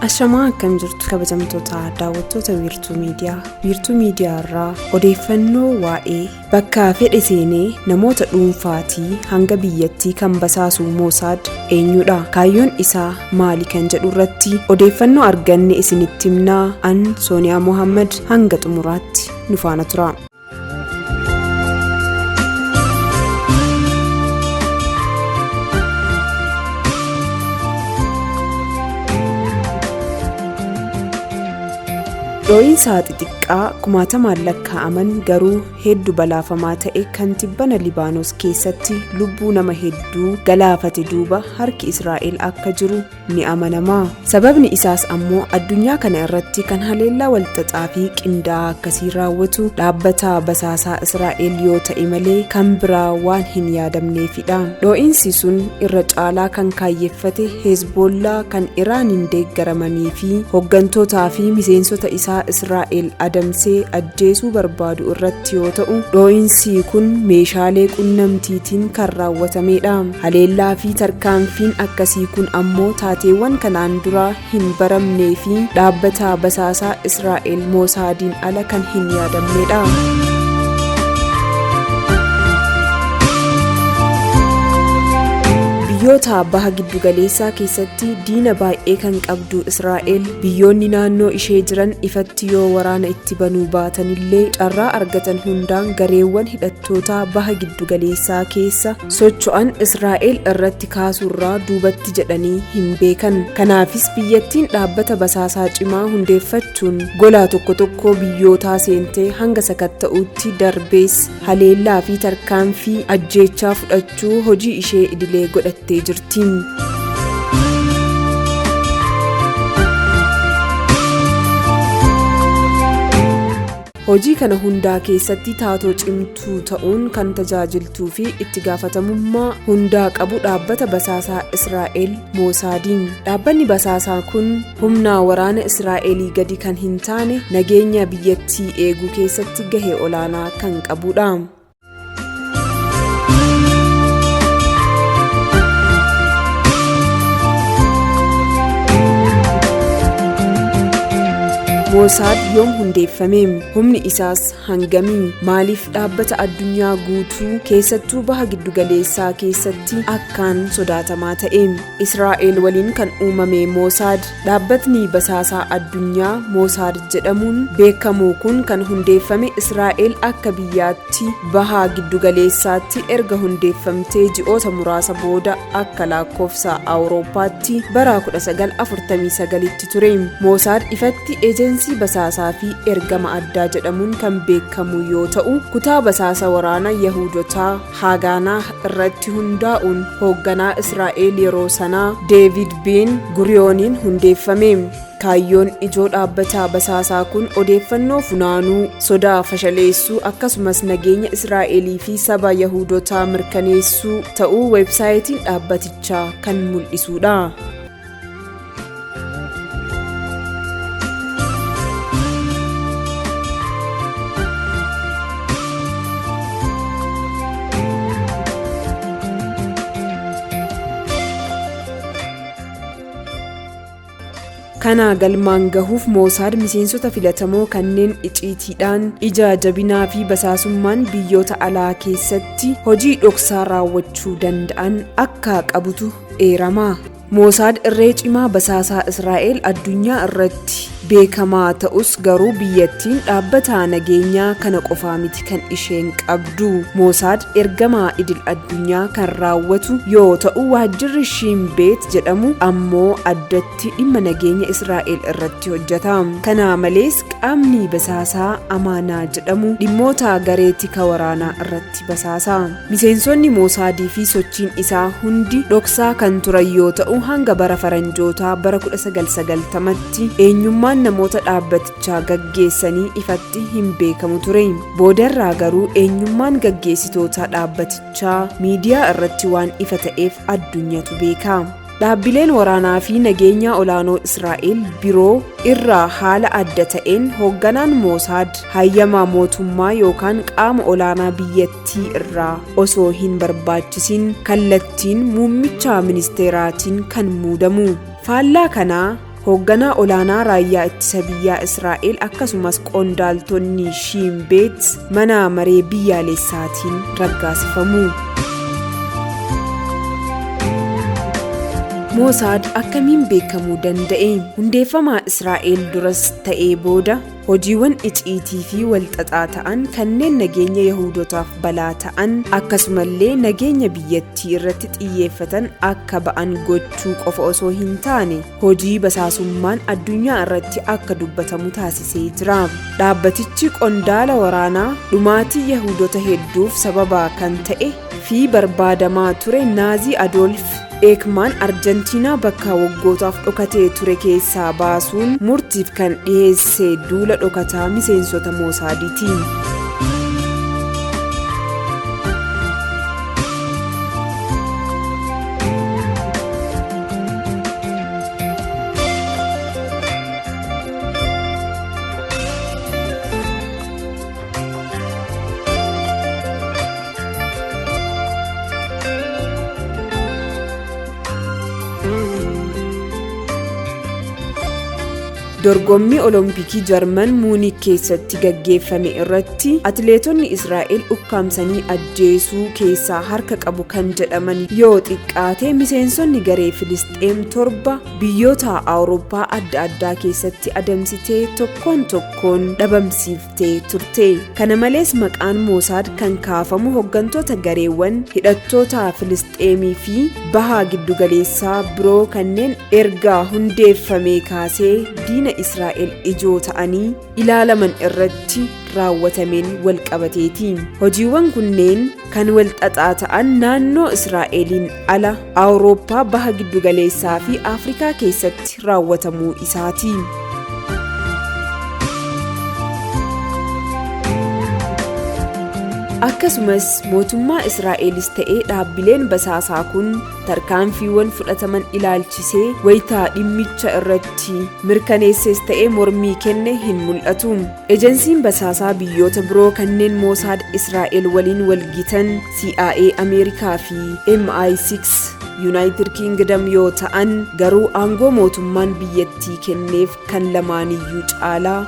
Ashamaa akkam jirtu kabajamtoota daawwattoota Wiirtuu Miidiyaa. Wiirtuu Miidiyaa irraa odeeffannoo waa'ee bakka fedhe seenee namoota dhuunfaatii hanga biyyattii kan basaasu Moosaad eenyudha? Kaayyoon isaa maali kan jedhu irratti odeeffannoo arganne isinitti himnaa. An Sooniyaa Mohaammed hanga xumuraatti nu faana tura. Dhoo'insa xixiqqaa kumaatamaan lakkaa'aman garuu heddu balaafamaa ta'e kan tibbana Libaanos keessatti lubbuu nama hedduu galaafate duuba harki Israa'el akka jiru ni amanama. Sababni isaas ammoo addunyaa kana irratti kan haleellaa walxaxaa fi qindaa'aa akkasii raawwatu dhaabbata basaasaa Israa'el yoo ta'e malee kan biraa waan hin yaadamneefidha. Dhoo'insi sun irra caalaa kan kaayyeffate Hezboollaa kan Iraaniin deeggaramanii fi hooggantootaa fi miseensota isaa Israa'el adamsee ajjeesuu barbaadu irratti yoo ta'u, dhoo'insi kun meeshaalee qunnamtiitiin kan raawwatamedha. Haleellaa fi tarkaanfiin akkasii kun ammoo taateewwan kanaan dura hin baramnee fi dhaabbata basaasaa Israa'el Moosaadiin ala kan hin yaadamnedha. Biyyoota baha giddugaleessaa keessatti diina baay'ee kan qabdu Israa'el biyyoonni naannoo ishee jiran ifatti yoo waraana itti banuu baatanillee carraa argatan hundaan gareewwan hidhattootaa baha giddugaleessaa keessa socho'an Israa'el irratti kaasuurraa duubatti jedhanii hin beekan. Kanaafis biyyattiin dhaabbata basaasaa cimaa hundeeffachuun golaa tokko tokko biyyootaa seentee hanga sakatta'uutti darbees haleellaa fi tarkaanfii ajjeechaa fudhachuu hojii ishee idilee godhattee jirti. Hojii kana hundaa keessatti taatoo cimtuu ta'uun kan tajaajiltuu fi itti gaafatamummaa hundaa qabu dhaabbata basaasaa Israa'el Moosaadiin. Dhaabbanni basaasaa kun humna waraana Israa'elii gadi kan hin taane nageenya biyyattii eeguu keessatti gahee olaanaa kan qabudha. Moosaad yoom hundeeffame? Humni isaas hangamii? Maaliif dhaabbata addunyaa guutuu keessattuu baha giddugaleessaa keessatti akkaan sodaatamaa ta'e? Israa'el waliin kan uumame Moosaad dhaabbatni basaasaa addunyaa Moosaad jedhamuun beekamu kun kan hundeeffame Israa'el akka biyyaatti baha giddugaleessaatti erga hundeeffamtee ji'oota muraasa booda akka lakkoofsa Awurooppaatti bara 1949tti ture. Moosaad ifatti eejensii basaasaa fi ergama addaa jedhamuun kan beekamu yoo ta'u, kutaa basaasa waraana Yahudotaa Haagaanaa irratti hundaa'uun hoogganaa Israa'el yeroo sanaa Deevid Been Guriyooniin hundeeffame. Kaayyoon ijoo dhaabbata basaasaa kun odeeffannoo funaanuu, sodaa fashaleessuu akkasumas nageenya Israa'elii fi saba Yahudotaa mirkaneessuu ta'uu weebsaayitiin dhaabbatichaa kan mul'isudha. Kana galmaan gahuuf Moosaad miseensota filatamoo kanneen iciitiidhaan ija jabinaa fi basaasummaan biyyoota alaa keessatti hojii dhoksaa raawwachuu danda'an akka qabutu eerama. Moosaad irree cimaa basaasaa Israa'el addunyaa irratti beekamaa ta'us garuu biyyattiin dhaabbata nageenyaa kana qofaa miti kan isheen qabdu. Moosaad ergama idil addunyaa kan raawwatu yoo ta'u waajjirri Shiimbeet jedhamu ammoo addatti dhimma nageenya Israa'el irratti hojjeta. Kana malees qaamni basaasaa Amaanaa jedhamu dhimmoota garee tika waraanaa irratti basaasa. Miseensonni Moosaadii fi sochiin isaa hundi dhoksaa kan turan yoo ta'u hanga bara faranjootaa bara 1990tti eenyummaan namoota dhaabbatichaa gaggeessanii ifatti hin beekamu ture. Boodarraa garuu eenyummaan gaggeessitoota dhaabbatichaa miidiyaa irratti waan ifa ta'eef addunyatu beeka. Dhaabbileen waraanaa fi nageenyaa olaanoo Israa'el biroo irraa haala adda ta'een hoogganaan Moosaad hayyama mootummaa yookaan qaama olaanaa biyyattii irraa osoo hin barbaachisin kallattiin muummicha ministeeraatiin kan muudamu. Faallaa kanaa Hoogganaa olaanaa raayyaa ittisa biyyaa Israa'el akkasumas qondaaltonni Shiimbeet mana maree biyyaalessaatiin raggaasifamu. Moosaad akkamiin beekamuu danda'e? Hundeeffama Israa'el duras ta'ee booda hojiiwwan icciitii fi walxaxaa ta'an kanneen nageenya Yahudotaaf balaa ta'an akkasumallee nageenya biyyattii irratti xiyyeeffatan akka ba'an gochuu qofa osoo hin taane hojii basaasummaan addunyaa irratti akka dubbatamu taasisee jira. Dhaabbatichi qondaala waraanaa dhumaatii Yahudota hedduuf sababa kan ta'e fi barbaadamaa ture Naazii Adolf Eekmaan Arjentiinaa bakka waggootaaf dhokatee ture keessaa baasuun murtiif kan dhiheesse duula dhokataa miseensota Moosaadiiti. Dorgommii Olompikii Jarman Muunik keessatti gaggeeffame irratti atileetonni Israa'el ukkaamsanii ajjeesuu keessaa harka qabu kan jedhaman yoo xiqqaate miseensonni garee Filisxeem 7 biyyoota Awurooppaa adda addaa keessatti adamsitee tokkoon tokkoon dhabamsiiftee turte. Kana malees maqaan Moosaad kan kaafamu hooggantoota gareewwan hidhattoota Filisxeemii fi bahaa giddugaleessaa biroo kanneen erga hundeeffamee kaasee diina Israa'el ijoo ta'anii ilaalaman irratti raawwatameen walqabateeti. Hojiiwwan kunneen kan walxaxaa ta'an naannoo Israa'eliin ala Awurooppaa baha giddugaleessaa fi Afrikaa keessatti raawwatamuu isaati. Akkasumas mootummaa Israa'elis ta'ee dhaabbileen basaasaa kun tarkaanfiiwwan fudhataman ilaalchisee wayitaa dhimmicha irratti mirkaneesses ta'ee mormii kenne hin mul'atu. Ejensiin basaasaa biyyoota biroo kanneen Moosaad Israa'el waliin walgitan CIA Ameerikaa fi MI6 United Kingdom yoo ta'an garuu aangoo mootummaan biyyattii kenneef kan lamaaniyyuu caalaa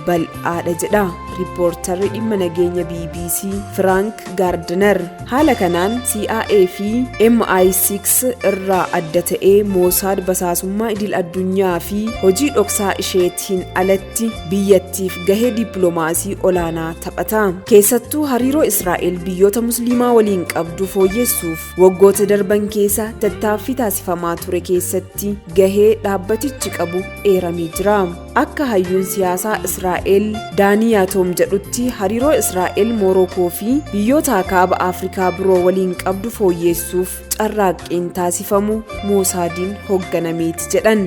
bal'aadha jedha riippoortarri dhimma nageenya BBC Frank Gardner. Haala kanaan CIA fi MI6 irraa adda ta'ee Moosaad basaasummaa idil addunyaa fi hojii dhoksaa isheetiin alatti biyyattiif gahee dippiloomaasii olaanaa taphata. Keessattuu hariiroo Israa'el biyyoota Musliimaa waliin qabdu fooyyessuuf waggoota darban keessa tattaaffii taasifamaa ture keessatti gahee dhaabbatichi qabu eeramee jira. Akka hayyuun siyaasaa Israa'el Daanii Yaatoom jedhutti hariiroo Israa'el Moorokoo fi biyyoota kaaba Afrikaa biroo waliin qabdu fooyyessuuf carraaqqiin taasifamu Moosaadiin hoogganameeti jedhan.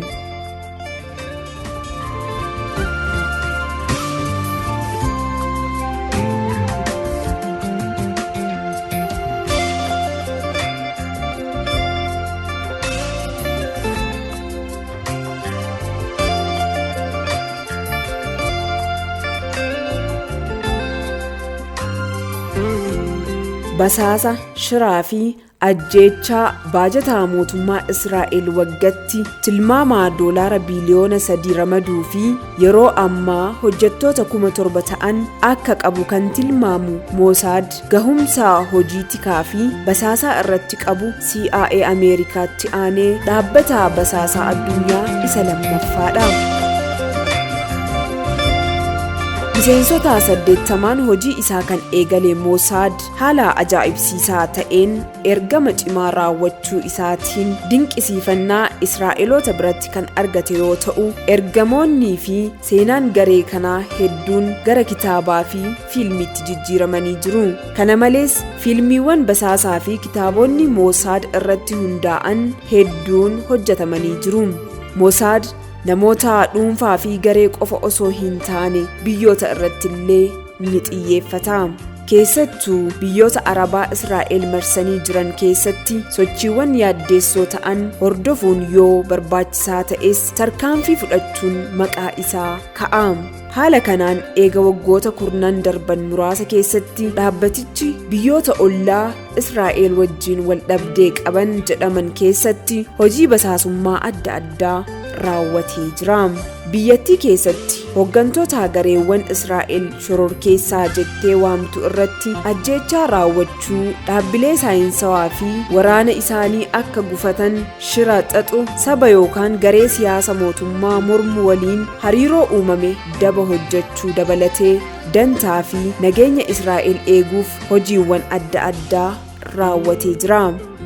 Basaasa, shiraa fi ajjeechaa baajataa mootummaa Israa'el waggatti tilmaamaa $3 biliyoona ramaduu fi yeroo ammaa hojjettoota 7,000 ta'an akka qabu kan tilmaamu Moosaad gahumsa hojii tikaa fi basaasaa irratti qabu CIA Ameerikaatti aanee dhaabbata basaasaa addunyaa isa lammaffaadha. Miseensota 80 hojii isaa kan eegale Moosaad haala ajaa'ibsiisaa ta'een ergama cimaa raawwachuu isaatiin dinqisiifannaa Israa'eloota biratti kan argate yoo ta'u, ergamoonnii fi seenaan garee kanaa hedduun gara kitaabaa fi fiilmiitti jijjiiramanii jiru. Kana malees fiilmiiwwan basaasaa fi kitaabonni Moosaad irratti hundaa'an hedduun hojjetamanii jiru. Moosaad namoota dhuunfaa fi garee qofa osoo hin taane biyyoota irratti illee ni xiyyeeffata. Keessattuu biyyoota Arabaa Israa'el marsanii jiran keessatti sochiiwwan yaaddeessoo ta'an hordofuun yoo barbaachisaa ta'es tarkaanfii fudhachuun maqaa isaa ka'a. Haala kanaan eega waggoota kurnan darban muraasa keessatti dhaabbatichi biyyoota ollaa Israa'el wajjin wal dhabdee qaban jedhaman keessatti hojii basaasummaa adda addaa raawwatee jira. Biyyattii keessatti hooggantoota gareewwan Israa'el shororkeessaa jettee waamtu irratti ajjeechaa raawwachuu, dhaabbilee saayinsawaa fi waraana isaanii akka gufatan shira xaxu, saba yookaan garee siyaasa mootummaa mormu waliin hariiroo uumame daba hojjechuu dabalatee dantaa fi nageenya Israa'el eeguuf hojiiwwan adda addaa raawwatee jira.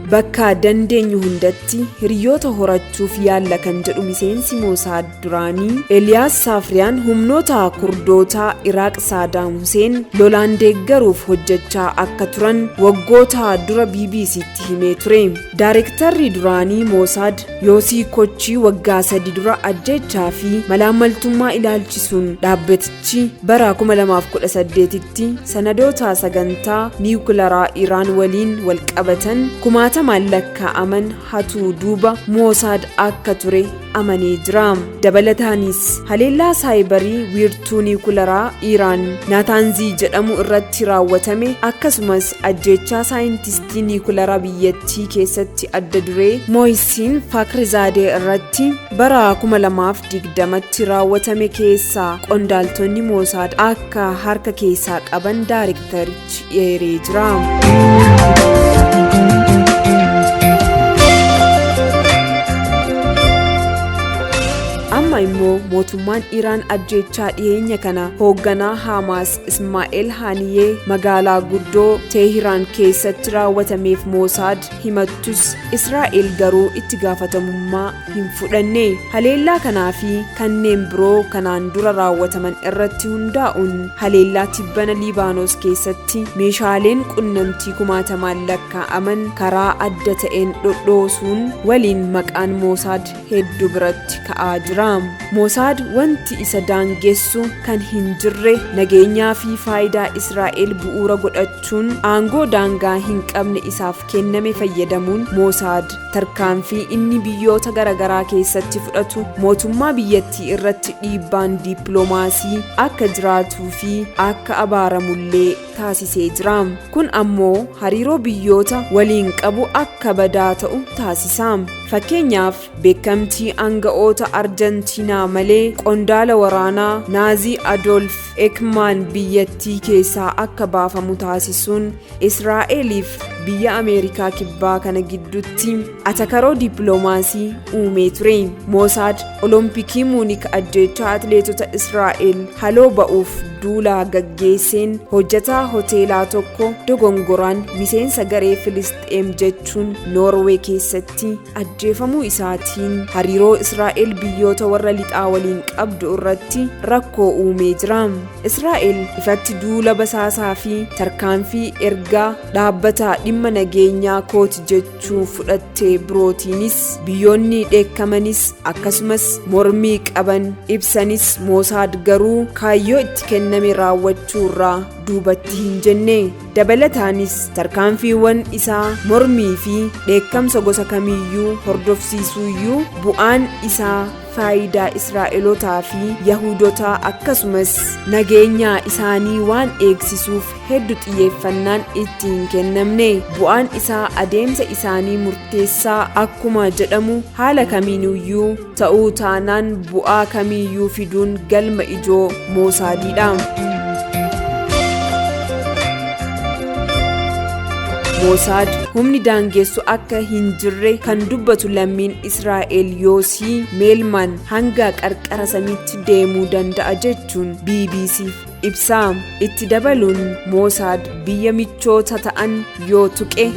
Bakka dandeenyu hundatti hiriyoota horachuuf yaalla kan jedhu miseensi Moosaad duraanii Eliyaas Saafriyaan humnoota Kurdootaa Iraaq Saadaam Huseen lolaan deeggaruuf hojjechaa akka turan waggoota dura BBCtti himee ture. Daarektarri duraanii Moosaad Yoosii Kochii waggaa 3 dura ajjeechaa fi malaammaltummaa ilaalchisuun dhaabbatichi bara 2018tti sanadoota sagantaa niwukilaraa Iraan waliin walqabatan kumaatamaan lakkaa'aman hatuu duuba Moosaad akka ture amanee jira. Dabalataanis haleellaa saayibarii wiirtuu niwukilaraa Iraan Naataanzii jedhamu irratti raawwatame akkasumas ajjeechaa saayintistii niwukilaraa biyyattii keessatti adda duree Moohisiin Faakrizaadee irratti bara 2020tti raawwatame keessaa qondaaltonni Moosaad akka harka keessaa qaban daarektarichi eeree jira. Amma immoo mootummaan Iraan ajjeechaa dhiyeenya kana hoogganaa Haamaas Ismaa'eel Haaniyee magaalaa guddoo Teehiraan keessatti raawwatameef Moosaad himattus Israa'el garuu itti gaafatamummaa hin fudhanne. Haleellaa kanaa fi kanneen biroo kanaan dura raawwataman irratti hundaa'uun haleellaa tibbana Liibaanos keessatti meeshaaleen qunnamtii kumaatamaan lakkaa'aman karaa adda ta'een dhodhoosuun waliin maqaan Moosaad hedduu biratti ka'aa jira. Moosaad wanti isa daangessu kan hin jirre nageenyaa fi faayidaa Israa'el bu'uura godhachuun aangoo daangaa hin qabne isaaf kenname fayyadamuun Moosaad tarkaanfii inni biyyoota garaagaraa keessatti fudhatu mootummaa biyyattii irratti dhiibbaan dippiloomaasii akka jiraatuu fi akka abaaramullee taasisee jira. Kun ammoo hariiroo biyyoota waliin qabu akka badaa ta'u taasisa. Fakkeenyaaf beekamtii aanga'oota Arjantiinaa malee qondaala waraanaa Naazii Adolf Ekmaan biyyattii keessaa akka baafamu taasisuun Israa'eliif biyya Ameerikaa kibbaa kana gidduutti atakaroo dippiloomaasii uumee ture. Moosaad Olompikii Muunik ajjeechaa atleetota Israa'el haloo ba'uuf duula gaggeesseen hojjetaa hoteelaa tokko dogongoraan miseensa garee Filisxeem jechuun Noorwee keessatti ajjeefamuu isaatiin hariiroo Israa'el biyyoota warra lixaa waliin qabdu irratti rakkoo uumee jira. Israa'el ifatti duula basaasaa fi tarkaanfii ergaa dhaabbata dhimma nageenyaa kooti jechuu fudhattee birootiinis biyyoonni dheekkamanis akkasumas mormii qaban ibsanis Moosaad garuu kaayyoo itti kenname raawwachuu irraa duubatti hin jenne. Dabalataanis tarkaanfiiwwan isaa mormii fi dheekkamsa gosa kamiyyuu hordofsiisuuyyuu bu'aan isaa faayidaa Israa'elotaa fi Yahudotaa akkasumas nageenya isaanii waan eegsisuuf hedduu xiyyeeffannaan itti hin kennamne. Bu'aan isaa adeemsa isaanii murteessaa akkuma jedhamu haala kamiinuyyuu ta'uu taanaan bu'aa kamiyyuu fiduun galma ijoo Moosaadiidha. Moosaad humni daangessu akka hin jirre kan dubbatu lammiin Israa'el Yoosii Meelman hanga qarqara samiitti deemuu danda'a jechuun BBCf ibsa. Itti dabaluun Moosaad biyya michoota ta'an yoo tuqe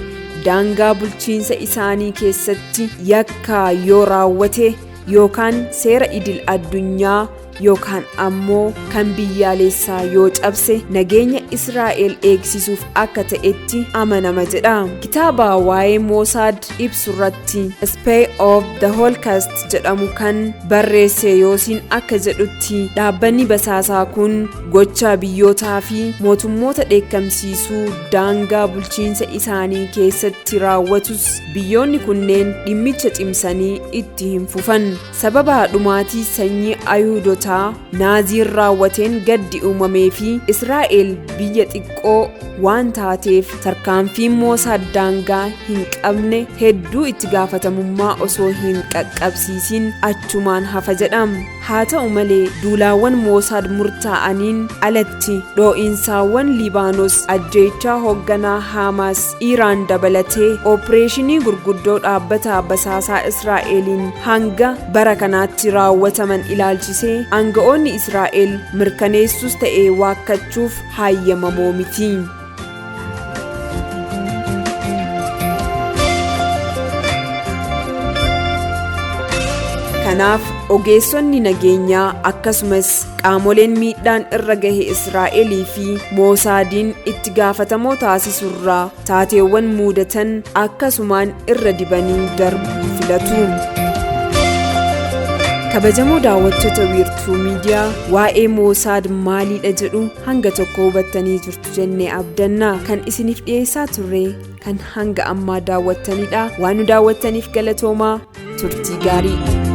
daangaa bulchiinsa isaanii keessatti yakka yoo raawwate yookaan seera idil addunyaa yookaan ammoo kan biyyaalessaa yoo cabse nageenya Israa'el eegsisuuf akka ta'etti amanama jedha. Kitaaba waa'ee Moosaad ibsu irratti Spy of the Holocaust jedhamu kan barreesse Yoosiin akka jedhutti, dhaabbanni basaasaa kun gocha biyyootaa fi mootummoota dheekkamsiisuu daangaa bulchiinsa isaanii keessatti raawwatus, biyyoonni kunneen dhimmicha cimsanii itti hin fufan. Sababa dhumaatii sanyii Ayuudotaa Naaziin raawwateen gaddi uumamee fi Israa'el biyya xiqqoo waan taateef, tarkaanfiin Moosaad daangaa hin qabne hedduu itti gaafatamummaa osoo hin qaqqabsiisin achumaan hafa jedham. Haa ta'u malee, duulaawwan Moosaad murtaa'aniin alatti dhoo'insaawwan Liibaanos, ajjeechaa hoogganaa Haamaas Iiraan dabalatee oopereeshinii gurguddoo dhaabbata basaasaa Israa'eliin hanga bara kanaatti raawwataman ilaalchisee aanga'oonni Israa'el mirkaneessus ta'e waakkachuuf hayyamamoo miti. Kanaaf ogeessonni nageenyaa akkasumas qaamoleen miidhaan irra gahe Israa'elii fi Moosaadiin itti gaafatamoo taasisurraa taateewwan mudatan akkasumaan irra dibanii darbuu filatu. Kabajamoo daawwattoota Wiirtuu Miidiyaa, waa'ee Moosaad maaliidha jedhu hanga tokko hubattanii jirtu jennee abdanna. Kan isiniif dhiyeessaa turre kan hanga ammaa daawwattanidha. Waan nu daawwattaniif galatoomaa, turtii gaarii.